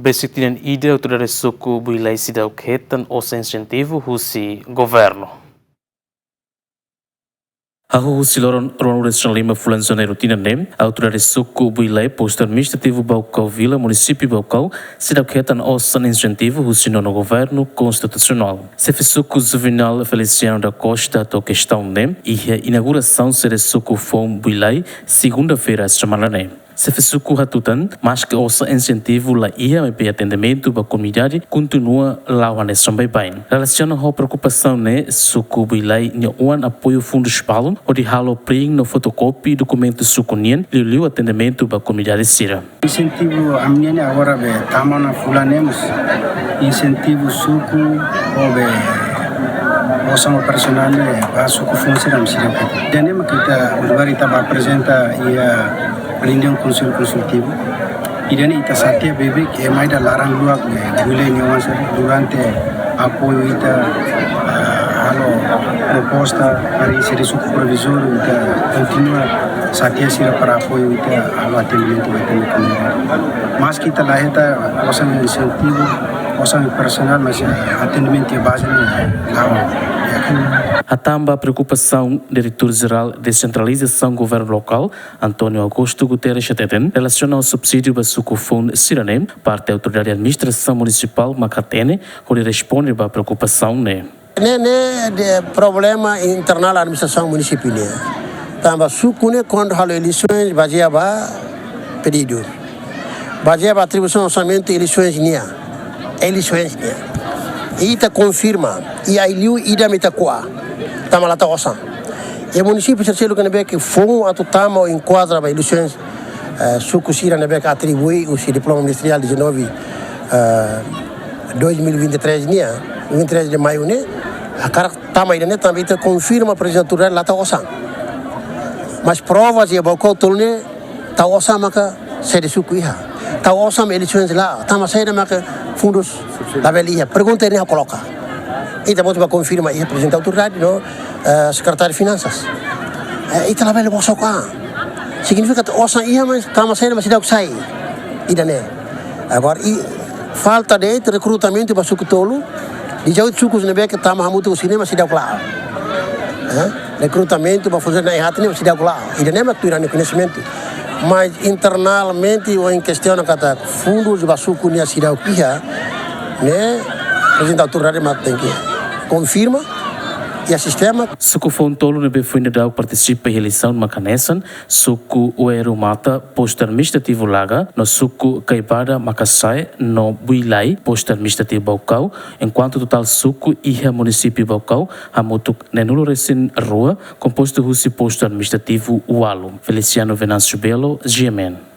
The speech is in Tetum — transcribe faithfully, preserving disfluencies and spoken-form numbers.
Besik tinan ida, autoridade suku Builai seidauk hetan osan insentivu husi governu. Hahú husi loron ruanulu-resin-lima fulan Janeiru tinan ne'e, autoridade suku Builai, postu administrativu Baucau Vila, munisípiu Baucau, seidauk hetan osan insentivu husi nonu governu konstitusionál. Xefe suku Juvenal Feliciano da Costa hato'o kestaun ne'e iha inaugurasaun sede suku foun Builai, segunda-feira semana ne'e. Xefe suku hatutan, maske osan insentivu la iha, maibé atendimentu ba komunidade kontinua la'o hanesan baibain. Relasiona ho preokupasaun ne'e, suku Builai nia oan apoiu fundus balun hodi halo print no fotokópia dokumentu suku nian, liuliu atendimentu ba komunidade sira. Insentivu ami-nian ne'e agora be tama ona fulan ne'e mós insentivu suku ho be osan operasionál ne'e ba suku foun sira ami seidauk hetan. Ida-ne'e mak ita, agora ita bá aprezenta iha reuniaun Konsellu Konsultivu. Ida-ne'e ita xateia beibeik, ema ida laran luak ne'e, Builai nia oan sira durante apoiu ita, ah, halo proposta, harii sede suku provizóriu, ita kontinua xateia sira para apoiu ita halo atendimentu ba ita-nia komunidade. Maske ita la hetan osan insentivu, osan personál, mas, ah, atendimentu iha baze ne'e la'o. Hatán ba preokupasaun, Diretór Jerál Desentralizasaun Governu Lokál, António Augusto Guterres hateten, relasiona ho subsídiu ba suku foun sira-ne'e, parte autoridade administrasaun munisipál mak hatene hodi responde ba preokupasaun ne'e. Ne'e, ne'e problema internál administrasaun munisípiu nian. Tanba suku ne'e kuandu halo eleisoens bazeia ba pedidu, bazeia ba atribuisaun orsamentu eleisoens nian. Eleisoens nian. Ita konfirma, i liu ida mak ita ko'a, tanba la tau osan. I munisípiu sira seluk ne'ebé ke foun atu tama ou enkuadra ba eleisoens, eh, suku sira ne'ebé ke atribui husi diploma ministeriál dezanove, eh, dois mil e vinte e três nian, vinte e três de maio ne'e, hakarak tama ida-ne'e tanba ita konfirma prezidente autoridade la tau osan. Mas provas iha Baucau tolu ne'e, tau osan maka sede suku iha. Tau osan mak eleisoens la'o, tanba saida maka fundus labele iha. Pergunta ne'e ha'u koloka. Ita mós bá konfirma iha prezidente autoridade no, eh, sekretáriu finansas. Eh, ita labele bosok an. Signifika katak osan iha, mas tanba saida mak seidauk sai. Ida-ne'e. Agora, i falta de'it rekrutamentu ba suku tolu, dezoito sukus ne'ebé ke tama hamutuk husi ne'e mak seidauk la'o. Eh? Rekrutamentu ba funsionáriu iha ne'e mak seidauk la'o. Ida-ne'e mak tuir ha'u-nia koñesimentu. Mas internamente, ohin kestiona katak fundus ba suku nian seidauk iha, ne'e, prezidente autoridade mak tenke konfirma iha sistema. Suku foun tolu ne'ebé foin daudauk partisipa iha eleisaun mak hanesan, suku Ueru Mata, postu administrativu Laga, no suku Kaibada Makasae no Builai, postu administrativu Baucau, enkuantu totál suku iha munisípiu Baucau hamutuk neenulu-resin-rua, kompostu husi postu administrativu ualu. Feliciano Venâncio Belo, G M N.